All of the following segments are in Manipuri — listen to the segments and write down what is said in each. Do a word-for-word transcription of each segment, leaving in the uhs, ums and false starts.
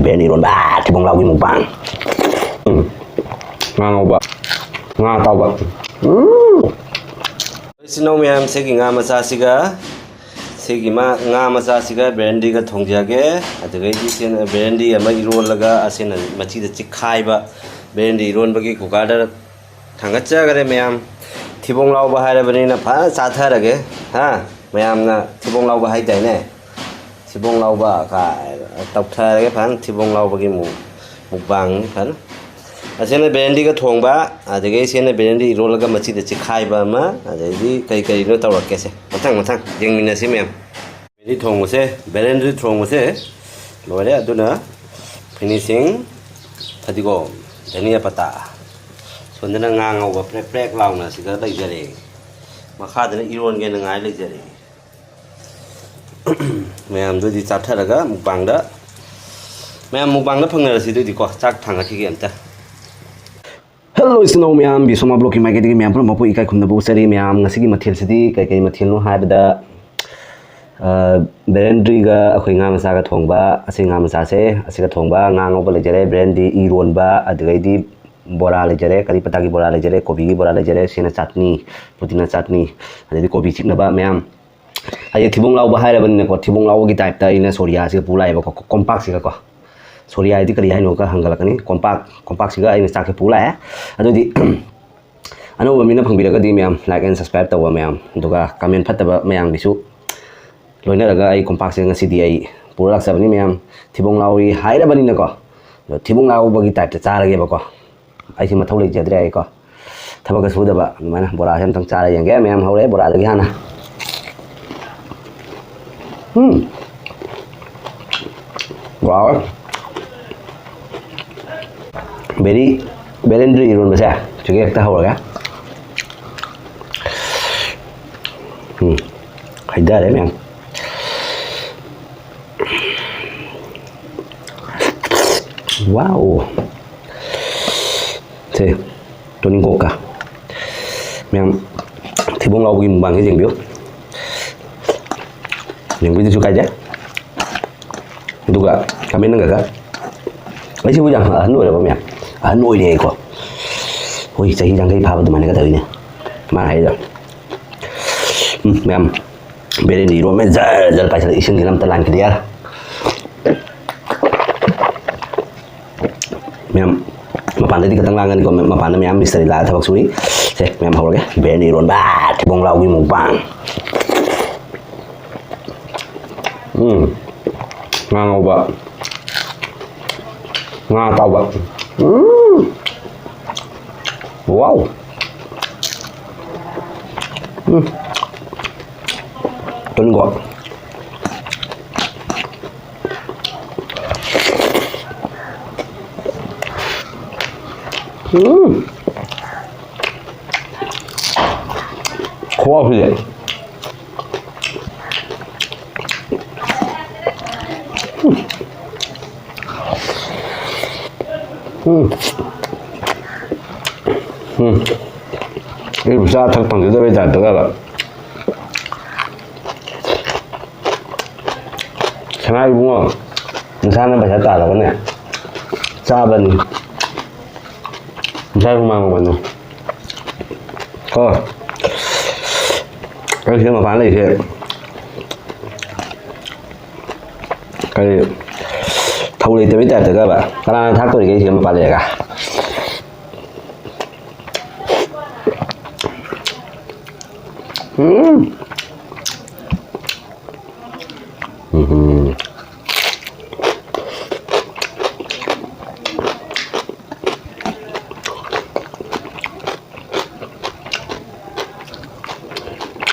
ꯕꯦꯔꯦꯟꯗꯤ ꯏꯔꯣꯟꯕ, ꯊꯤꯕꯣꯡ ꯂꯥꯎꯒꯤ ꯃꯨꯛꯕꯥꯡ꯫ ꯎꯝ꯫ ꯉꯥ ꯉꯧꯕ, ꯉꯥ ꯑꯇꯥꯎꯕ꯫ ꯎꯝ꯫ ꯏꯆꯤꯟ ꯏꯅꯥꯎ ꯃꯌꯥꯝ, ꯁꯤꯒꯤ ꯉꯥ ꯃꯆꯥꯁꯤꯒ, ꯁꯤꯒꯤ ꯃꯥ-, ꯉꯥ ꯃꯆꯥꯁꯤꯒ ꯕꯦꯔꯦꯟꯗꯤꯒ ꯊꯣꯡꯖꯒꯦ꯫ ꯑꯗꯨꯗꯒꯤꯗꯤ ꯁꯤꯅ ꯕꯦꯔꯦꯟꯗꯤ ꯑꯃ ꯏꯔꯣꯜꯂꯒ, ꯑꯁꯤꯅ ꯃꯆꯤꯗ ꯆꯤꯛꯈꯥꯏꯕ꯫ ꯕꯦꯔꯦꯟꯗꯤ ꯏꯔꯣꯟꯕꯒꯤ ꯀꯨꯀꯔꯗ ꯊꯥꯡꯒꯠꯆꯈꯔꯦ ꯃꯌꯥꯝ꯫ ꯊꯤꯕꯣꯡ ꯂꯥꯎꯕ ꯍꯥꯏꯔꯕꯅꯤꯅ ꯐꯖꯅ ꯆꯥꯊꯔꯒꯦ꯫ ꯍꯥ? ꯃꯌꯥꯝꯅ ꯊꯤꯕꯣꯡ ꯂꯥꯎꯕ ꯍꯥꯏꯗꯥꯏꯅꯦ? ꯊꯤꯕꯣꯡ ꯂꯥꯎꯕ ꯀꯥꯏ ꯇꯧꯊꯔꯒꯦ ꯐꯖꯅ, ꯊꯤꯕꯣꯡ ꯂꯥꯎꯕꯒꯤ ꯃꯨꯛ-, ꯃꯨꯛꯕꯥꯡꯅꯤ ꯐꯖꯅ꯫ ꯑꯁꯤꯅ ꯕꯦꯔꯦꯟꯗꯤꯒ ꯊꯣꯡꯕ, ꯑꯗꯒꯤ ꯁꯤꯅ ꯕꯦꯔꯦꯟꯗꯤ ꯏꯔꯣꯜꯂꯒ ꯃꯆꯤꯗ ꯆꯤꯈꯥꯏꯕ ꯑꯃ, ꯑꯗꯩꯗꯤ ꯀꯔꯤ ꯀꯔꯤꯅꯣ ꯇꯧꯔꯛꯀꯦꯁꯦ꯫ ꯃꯊꯪ ꯃꯊꯪ ꯌꯦꯡꯃꯤꯟꯅꯁꯤ ꯃꯌꯥꯝ꯫ ꯕꯦꯔꯦꯟꯗꯤ ꯊꯣꯡꯕꯁꯦ, ꯕꯦꯔꯦꯟꯗꯤ ꯊꯣꯡꯕꯁꯦ ꯂꯣꯏꯔꯦ꯫ ꯑꯗꯨꯅ finishing ꯐꯗꯤꯒꯣꯝ, ꯙꯅꯤꯌꯥ ꯄꯇꯥ꯫ ꯁꯣꯝꯗꯅ ꯉꯥ ꯉꯧꯕ ꯄ꯭ꯔꯦꯛ ꯄ꯭ꯔꯦꯛ ꯂꯥꯎꯅ ꯁꯤꯗ ꯂꯩꯖꯔꯦ꯫ ꯃꯈꯥꯗꯅ ꯏꯔꯣꯟꯒꯦꯅ ꯉꯥꯏ ꯂꯩꯖꯔꯦ꯫ ꯃꯌꯥꯝꯗꯨꯗꯤ ꯆꯥꯊꯔꯒ ꯃꯨꯛꯕꯥꯡꯗ, ꯃꯌꯥꯝ ꯃꯨꯛꯕꯥꯡꯗ ꯐꯪꯅꯔꯁꯤ ꯑꯗꯨꯗꯤꯀꯣ꯫ ꯆꯥꯛ ꯊꯥꯡꯒꯠꯈꯤꯒꯦ ꯑꯝꯇ꯫ Hello ꯏꯆꯤꯟ ꯏꯅꯥꯎ ꯃꯌꯥꯝ, ꯕꯤꯁꯣꯃꯥ ꯕ꯭ꯂꯣꯛꯀꯤ ꯃꯥꯏꯀꯩꯗꯒꯤ ꯃꯌꯥꯝ ꯄꯨꯝꯅꯃꯛꯄꯨ ꯏꯀꯥꯏ ꯈꯨꯝꯅꯕ ꯎꯠꯆꯔꯤ꯫ ꯃꯌꯥꯝ, ꯉꯁꯤꯒꯤ ꯃꯊꯦꯜꯁꯤꯗꯤ ꯀꯩ ꯀꯩ ꯃꯊꯦꯜꯅꯣ ꯍꯥꯏꯕꯗ, ꯑ, ꯕꯦꯔꯦꯟꯗ꯭ꯔꯤꯒ ꯑꯩꯈꯣꯏ ꯉꯥ ꯃꯆꯥꯒ ꯊꯣꯡꯕ, ꯑꯁꯤ ꯉꯥ ꯃꯆꯥꯁꯦ ꯑꯁꯤꯒ ꯊꯣꯡꯕ, ꯉꯥ ꯉꯧꯕ ꯂꯩꯖꯔꯦ, ꯕꯦꯔꯦꯟꯗ꯭ꯔꯤ ꯏꯔꯣꯟꯕ, ꯑꯗꯨꯗꯒꯤꯗꯤ ꯕꯣꯔꯥ ꯂꯩꯖꯔꯦ, ꯀꯔꯤ ꯄꯇꯥꯒꯤ ꯕꯣꯔꯥ ꯂꯩꯖꯔꯦ, ꯀꯣꯕꯤꯒꯤ ꯕꯣꯔꯥ ꯂꯩꯖꯔꯦ, ꯁꯤꯅ ꯆꯥꯠꯅꯤ, ꯄꯨꯗꯤꯅꯥ ꯆꯥꯠꯅꯤ, ꯑꯗꯩꯗꯤ ꯀꯣꯕꯤ ꯆꯤꯛꯅꯕ ꯃꯌꯥꯝ꯫ ꯍꯥꯏꯗꯤ ꯊꯤꯕꯣꯡ ꯂꯥꯎꯕ ꯍꯥꯏꯔꯕꯅꯤꯅꯀꯣ, ꯊꯤꯕꯣꯡ ꯂꯥꯎꯕꯒꯤ typeꯇ ꯑꯩꯅ ꯁꯣꯔꯤꯌꯥꯁꯤꯒ ꯄꯨ ꯂꯥꯛꯑꯦꯕꯀꯣ, ꯀꯣꯝꯄꯥꯛꯁꯤꯒꯀꯣ꯫ ꯁꯣꯔꯤꯌꯥ ꯍꯥꯏꯗꯤ ꯀꯔꯤ ꯍꯥꯏꯅꯣꯒ ꯍꯪꯒꯠꯂꯛꯀꯅꯤ꯫ ꯀꯣꯝꯄꯥꯛ, ꯀꯣꯝꯄꯥꯛꯁꯤꯒ ꯑꯩꯅ ꯆꯥꯛꯁꯦ ꯄꯨ ꯂꯥꯛꯑꯦ꯫ ꯑꯗꯨꯗꯤ ꯑꯅꯧꯕ ꯃꯤꯅ ꯐꯪꯕꯤꯔꯒꯗꯤ ꯃꯌꯥꯝ like and subscribe ꯇꯧꯕ ꯃꯌꯥꯝ, ꯑꯗꯨꯒ comment ꯐꯠꯇꯕ ꯃꯌꯥꯝꯒꯤꯁꯨ ꯂꯣꯏꯅꯔꯒ ꯑꯩ ꯀꯣꯝꯄꯥꯛꯁꯦ ꯉꯁꯤꯗꯤ ꯑꯩ ꯄꯨꯔ ꯂꯥꯛꯆꯕꯅꯤ ꯃꯌꯥꯝ꯫ ꯊꯤꯕꯣꯡ ꯂꯥꯎꯏ ꯍꯥꯏꯔꯕꯅꯤꯅꯀꯣ, ꯑꯗꯣ ꯊꯤꯕꯣꯡ ꯂꯥꯎꯕꯒꯤ typeꯇ ꯆꯥꯔꯒꯦꯕꯀꯣ꯫ ꯑꯩꯁꯦ ꯃꯊꯧ ꯂꯩꯖꯗ꯭ꯔꯦ ꯑꯩꯀꯣ꯫ ꯊꯕꯛꯀ ꯁꯨꯗꯕ ꯑꯗꯨꯃꯥꯏꯅ ꯕꯣꯔꯥꯁꯦ ꯑꯝꯇꯪ ꯆꯥꯔ ꯌꯦꯡꯒꯦ꯫ ꯃꯌꯥꯝ ꯍꯧꯔꯦ ꯕꯣꯔꯥꯗꯒꯤ ꯍꯥꯟꯅ꯫ ꯎꯝ꯫ ꯋꯥꯎ꯫ ꯕꯦꯔꯤ-, ꯕꯦꯔꯦꯟꯗ꯭ꯔꯤ ꯏꯔꯣꯟꯕꯁꯦ ꯁꯤꯒ ꯍꯦꯛꯇ ꯍꯧꯔꯒꯦ꯫ ꯎꯝ꯫ ꯍꯩꯊꯔꯦ ꯃꯌꯥꯝ꯫ ꯋꯥꯎ꯫ ꯁꯦ, ꯇꯣꯅꯤꯡꯀꯣꯛꯀ꯫ ꯃꯌꯥꯝ, ꯊꯤꯕꯣꯡ ꯂꯥꯎꯕꯒꯤ ꯃꯨꯛꯕꯥꯡꯁꯦ ꯌꯦꯡꯕꯤꯌꯨ꯫ ꯌꯦꯡꯕꯤꯗꯁꯨ ꯀꯥꯏꯗꯦ꯫ ꯑꯗꯨꯒ comment ꯅꯝꯒꯒ ꯑꯩꯁꯤꯕꯨ ꯌꯥꯝ ꯑꯍꯟ ꯑꯣꯏꯔꯕ ꯃꯌꯥꯝ? ꯑꯍꯟ ꯑꯣꯏꯔꯦꯀꯣ꯫ ꯑꯩꯈꯣꯏ ꯆꯍꯤ ꯌꯥꯡꯈꯩ ꯐꯥꯕ ꯑꯗꯨꯃꯥꯏꯅꯒ ꯇꯧꯋꯤꯅꯦ ꯃꯥꯅ ꯍꯥꯏꯗꯣ꯫ ꯎꯝ, ꯃꯌꯥꯝ, ꯕꯦꯔꯦꯟꯗꯤ ꯏꯔꯣꯟꯕ ꯖꯔ ꯖꯔ ꯄꯥꯏꯁꯤꯜꯂꯛꯑꯦ꯫ ꯏꯁꯤꯡꯁꯤꯅ ꯑꯝꯇ ꯂꯥꯟꯈꯤꯗ ꯌꯥꯔ꯫ ꯃꯌꯥꯝ, ꯃꯄꯥꯟꯗꯗꯤ ꯈꯤꯇꯪ ꯂꯥꯡꯒꯅꯤꯀꯣ꯫ ꯃꯄꯥꯟꯗ ꯃꯌꯥꯝ ꯃꯤꯁꯇ꯭ꯔꯤ ꯂꯥꯛꯑ ꯊꯕꯛ ꯁꯨꯔꯤ꯫ ꯁꯦ, ꯃꯌꯥꯝ ꯍꯧꯔꯒꯦ꯫ ꯕꯦꯔꯦꯟꯗꯤ ꯏꯔꯣꯟꯕ, ꯊꯤꯕꯣꯡ ꯂꯥꯎꯕꯤ ꯃꯨꯛꯕꯥꯡ꯫ ꯎꯝ꯫ ꯉꯥ ꯉꯧꯕ꯫ ꯉꯥ ꯑꯇꯥꯎꯕ꯫ ꯎꯝ꯫ ꯋꯥꯎ꯫ ꯎꯝ꯫ ꯇꯨꯅꯤꯡꯈꯣꯛ꯫ ꯎꯝ꯫ ꯈꯨꯍꯥꯎꯁꯤꯗꯤ꯫ ꯎꯝ꯫ ꯎꯝ꯫ ꯑꯩꯕꯨ ꯆꯥ ꯊꯛ ꯐꯪꯖꯗꯕꯩ ꯇꯥꯏꯞꯇꯒ꯫ ꯁꯅꯥ ꯏꯕꯨꯡꯉꯣ, ꯅꯁꯥꯅ ꯄꯩꯁꯥ ꯇꯥꯜꯂꯒꯅꯦ ꯆꯥꯕꯅꯤ꯫ ꯅꯁꯥ ꯍꯨꯃꯥꯡ ꯃꯃꯜꯅꯣ꯫ ꯀꯣ꯫ ꯑꯩ ꯁꯤꯗ ꯃꯄꯥꯟ ꯂꯩꯁꯦ꯫ ꯀꯔꯤ, ꯊꯧ ꯂꯩꯇꯕꯩ ꯇꯥꯏꯞꯇꯒꯕ? ꯀꯅꯥꯅ ꯊꯥꯛꯇꯣꯔꯤꯒꯦ ꯁꯤꯗ ꯃꯄꯥꯟ ꯂꯩꯔꯒ? ꯎꯝ꯫ ꯎꯝ꯫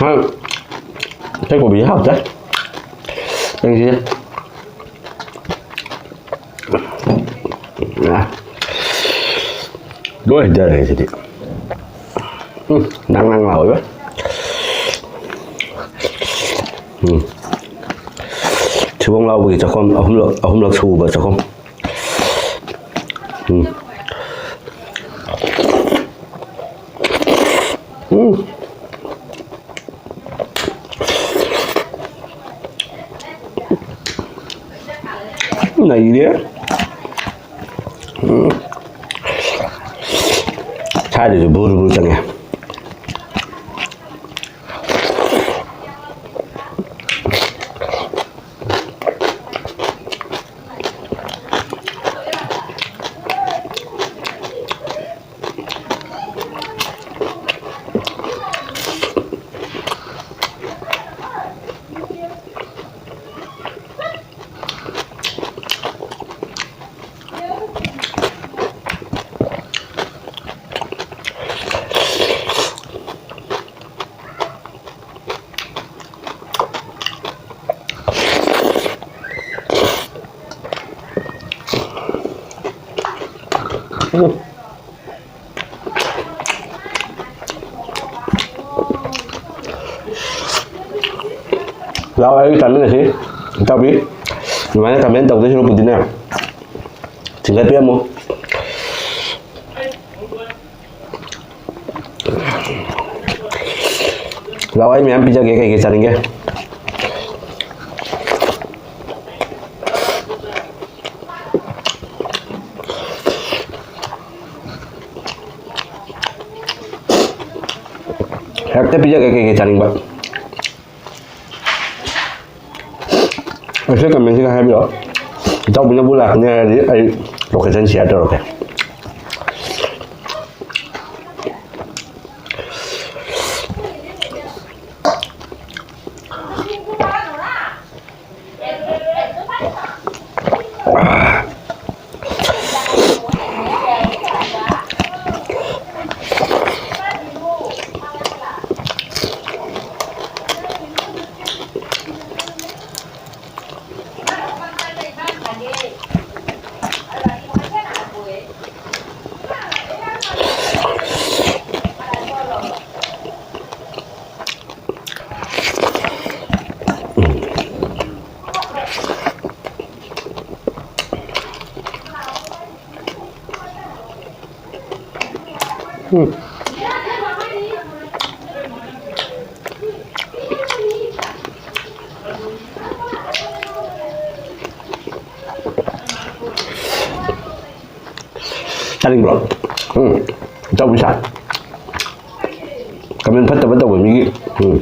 ꯍꯣꯏ, ꯆꯦꯡꯀꯨꯞꯁꯤ ꯍꯥꯎꯇꯦ꯫ ꯆꯦꯡꯁꯤ꯫ ꯑ꯫ ꯂꯣꯏ ꯍꯩꯊꯔꯦ ꯁꯤꯗꯤ꯫ ꯎꯝ, ꯅꯪ ꯅꯪ ꯂꯥꯎꯏꯕ꯫ ꯎꯝ꯫ ꯊꯤꯕꯣꯡ ꯂꯥꯎꯕꯒꯤ ꯆꯥꯛꯈꯣꯝ ꯑꯍꯨꯝꯂꯛ, ꯑꯍꯨꯝꯂꯛ ꯁꯨꯕ ꯆꯥꯛꯈꯣꯝ꯫ ꯎꯝ꯫ ꯎꯝ꯫ ꯅꯩꯔꯦ꯫ ꯁꯥꯏꯗꯁꯨ ꯕꯨꯔꯨ ꯕꯨꯔꯨ ꯆꯪꯉꯦ꯫ ꯂꯥꯛꯑꯣ, ꯑꯩ ꯆꯥꯃꯤꯟꯅꯁꯤ꯫ ꯏꯇꯥꯎꯕꯤ, ꯑꯗꯨꯃꯥꯏꯅ comment ꯇꯧꯗꯣꯏ ꯁꯔꯨꯛꯄꯨꯗꯤꯅꯦ, ꯊꯤꯡꯒꯠꯄꯤꯔꯝꯃꯨ꯫ ꯂꯥꯛꯑꯣ, ꯑꯩ ꯃꯌꯥꯝ ꯄꯤꯖꯒꯦ, ꯀꯩꯀꯩ ꯆꯥꯅꯤꯡꯒꯦ? ꯍꯦꯛꯇ ꯄꯤꯖꯒꯦ, ꯀꯩꯀꯩ ꯆꯥꯅꯤꯡꯕ꯫ ꯑꯩꯈꯣꯏ comment ꯁꯤꯗ ꯍꯥꯏꯕꯤꯔꯛꯑꯣ꯫ ꯏꯇꯥꯎꯕꯤꯅꯕꯨ ꯂꯥꯛꯀꯅꯤ ꯍꯥꯏꯔꯗꯤ ꯑꯩ location share ꯇꯧꯔꯛꯀꯦ꯫ ꯎꯝ꯫ ꯆꯥꯅꯤꯡꯕ꯭ꯔꯣ? ꯎꯝ꯫ ꯏꯇꯥꯎꯕꯤ ꯁꯥ꯫ ꯀꯃꯦꯟ ꯐꯠꯇꯕ ꯇꯧꯕ ꯃꯤꯒꯤ꯫ ꯎꯝ꯫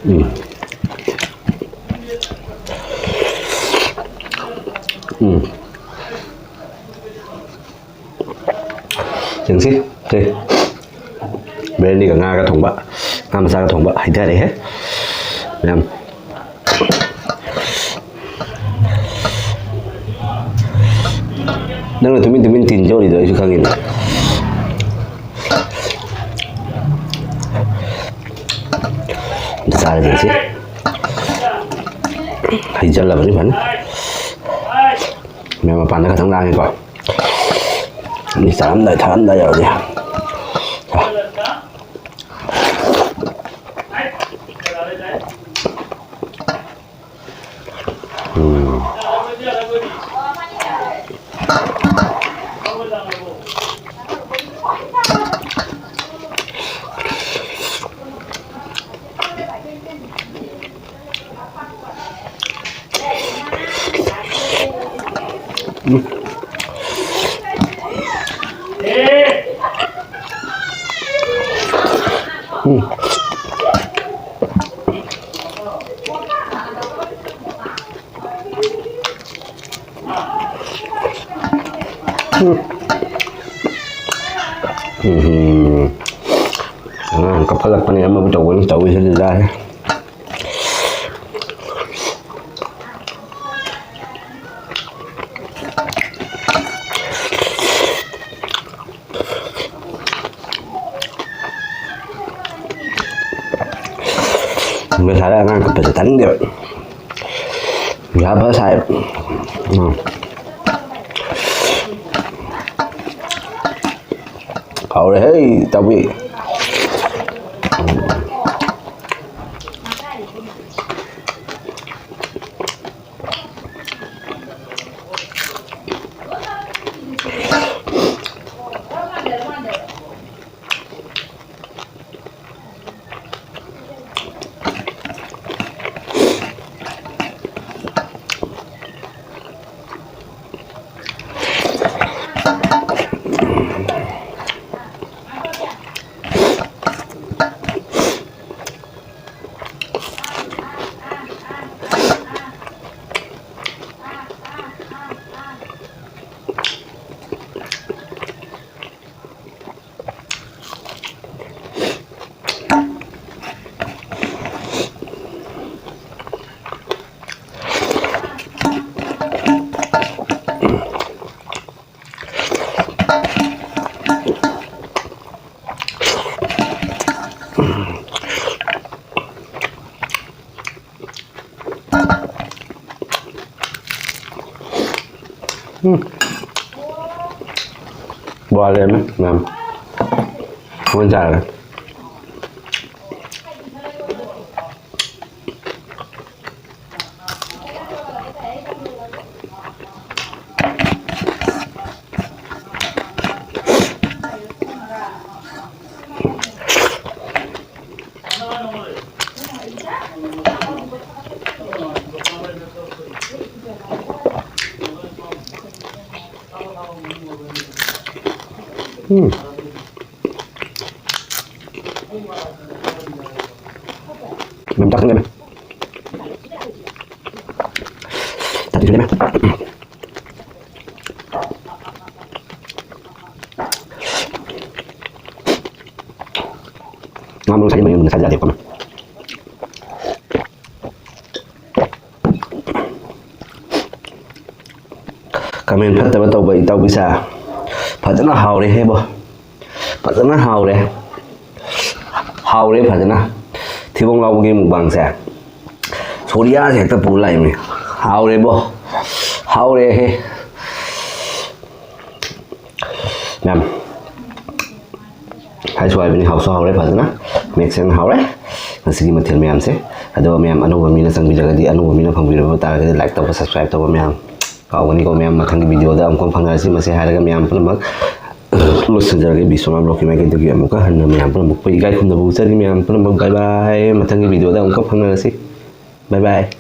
ꯎꯝ꯫ ꯎꯝ꯫ ꯌꯦꯡꯁꯤ꯫ ꯁꯦ꯫ ꯕ꯭ꯔꯦꯟꯗꯤꯒ ꯉꯥꯒ ꯊꯣꯡꯕ, ꯉꯥ ꯃꯆꯥꯒ ꯊꯣꯡꯕ ꯍꯩꯊꯔꯦꯍꯦ ꯃꯌꯥꯝ꯫ ꯅꯪꯅ ꯇꯨꯃꯤꯟ ꯇꯨꯃꯤꯟ ꯇꯤꯟ ꯌꯣꯠꯂꯤꯗꯣ ꯑꯩꯁꯨ ꯈꯪꯉꯤꯅꯦ꯫ ꯑꯝꯇ ꯆꯥꯔꯒ ꯌꯦꯡꯁꯤ꯫ ꯍꯩꯖꯜꯂꯕꯅꯤ ꯐꯖꯅ꯫ ꯃꯌꯥꯝ ꯃꯄꯥꯟꯗ ꯈꯇꯪ ꯂꯥꯡꯉꯤꯀꯣ꯫ ꯃꯤ ꯆꯥꯔꯝꯗꯥꯏ ꯊꯛꯑꯝꯗꯥꯏ ꯌꯧꯔꯗꯤ꯫ ꯎꯝ꯫ ꯎꯝ꯫ ꯑꯉꯥꯡ ꯀꯞꯈꯠꯂꯛꯄꯅꯦ, ꯑꯃꯕꯨ ꯇꯧꯒꯅꯤ ꯇꯧꯔꯤꯁꯤꯗꯤ ꯌꯥꯔꯦ꯫ ꯉꯁꯥꯏ ꯑꯉꯥꯡ ꯀꯞꯄꯁꯦ ꯇꯥꯅꯤꯡꯗꯦꯕ꯫ ꯌꯥꯕ ꯁꯥꯏ꯫ ꯎꯝ꯫ ꯍꯥꯎꯔꯦꯍꯦ, ꯏꯇꯥꯎꯕꯤ꯫ ꯎꯝ꯫ ꯕꯣꯔꯥ ꯂꯩꯔꯝꯃꯦ ꯃꯌꯥꯝ꯫ ꯃꯣꯏ ꯆꯥꯔꯒꯦ꯫ ꯎꯝ꯫ ꯌꯥꯝ ꯆꯥꯛꯈꯠꯂꯦ꯫ ꯆꯥꯛꯈꯠꯂꯦ꯫ ꯉꯥ ꯃꯔꯨ ꯁꯥꯏꯗꯤ ꯃꯌꯨꯝꯗ ꯁꯥꯏꯗ ꯌꯥꯗꯦꯀꯣ꯫ ꯀꯃꯦꯟ ꯐꯠꯇꯕ ꯇꯧꯕ ꯏꯇꯥꯎꯕꯤꯁꯥ꯫ ꯐꯖꯅ ꯍꯥꯎꯔꯦꯍꯦꯕꯣ꯫ ꯐꯖꯅ ꯍꯥꯎꯔꯦ꯫ ꯍꯥꯎꯔꯦ ꯐꯖꯅ꯫ ꯊꯤꯕꯣꯡ ꯂꯥꯎꯕꯒꯤ ꯃꯨꯛꯕꯥꯡꯁꯦ꯫ ꯁꯣꯔꯤꯌꯥꯁꯦ ꯍꯦꯛꯇ ꯄꯨ ꯂꯥꯛꯏꯃꯤ꯫ ꯍꯥꯎꯔꯦꯕꯣ꯫ ꯍꯥꯎꯔꯦꯍꯦ꯫ ꯃꯌꯥꯝ꯫ ꯍꯥꯏꯁꯨ ꯍꯥꯏꯕꯅꯤ, ꯍꯥꯎꯁꯨ ꯍꯥꯎꯔꯦ ꯐꯖꯅ꯫ ꯃꯦꯛꯁꯟ ꯍꯥꯎꯔꯦ꯫ ꯉꯁꯤꯒꯤ ꯃꯊꯦꯜ ꯃꯌꯥꯝꯁꯦ꯫ ꯑꯗꯨꯒ ꯃꯌꯥꯝ ꯑꯅꯧꯕ ꯃꯤꯅ ꯆꯪꯕꯤꯔꯒꯗꯤ, ꯑꯅꯧꯕ ꯃꯤꯅ ꯐꯪꯕꯤꯔꯕ ꯇꯥꯔꯒꯗꯤ like ꯇꯧꯕ, subscribe ꯇꯧꯕ ꯃꯌꯥꯝ ꯀꯥꯎꯒꯅꯤꯀꯣ ꯃꯌꯥꯝ꯫ ꯃꯊꯪꯒꯤ video ꯗ ꯑꯃꯨꯛꯀ ꯐꯪꯅꯔꯁꯤ꯫ ꯃꯁꯤ ꯍꯥꯏꯔꯒ ꯃꯌꯥꯝ ꯄꯨꯝꯅꯃꯛ ꯂꯣꯏꯁꯤꯟꯖꯔꯒꯦ꯫ ꯕꯤꯁ꯭ꯋꯥꯅꯥꯝ ꯕ꯭ꯂꯣꯛꯀꯤ ꯃꯥꯏꯀꯩꯗꯒꯤ ꯑꯃꯨꯛꯀ ꯍꯟꯅ ꯃꯌꯥꯝ ꯄꯨꯝꯅꯃꯛꯄꯨ ꯏꯀꯥꯏ ꯈꯨꯝꯅꯕ ꯎꯠꯆꯔꯤ꯫ ꯃꯌꯥꯝ ꯄꯨꯝꯅꯃꯛ bye bye꯫ ꯃꯊꯪꯒꯤ video ꯗ ꯑꯃꯨꯛꯀ ꯐꯪꯅꯔꯁꯤ꯫ Bye bye꯫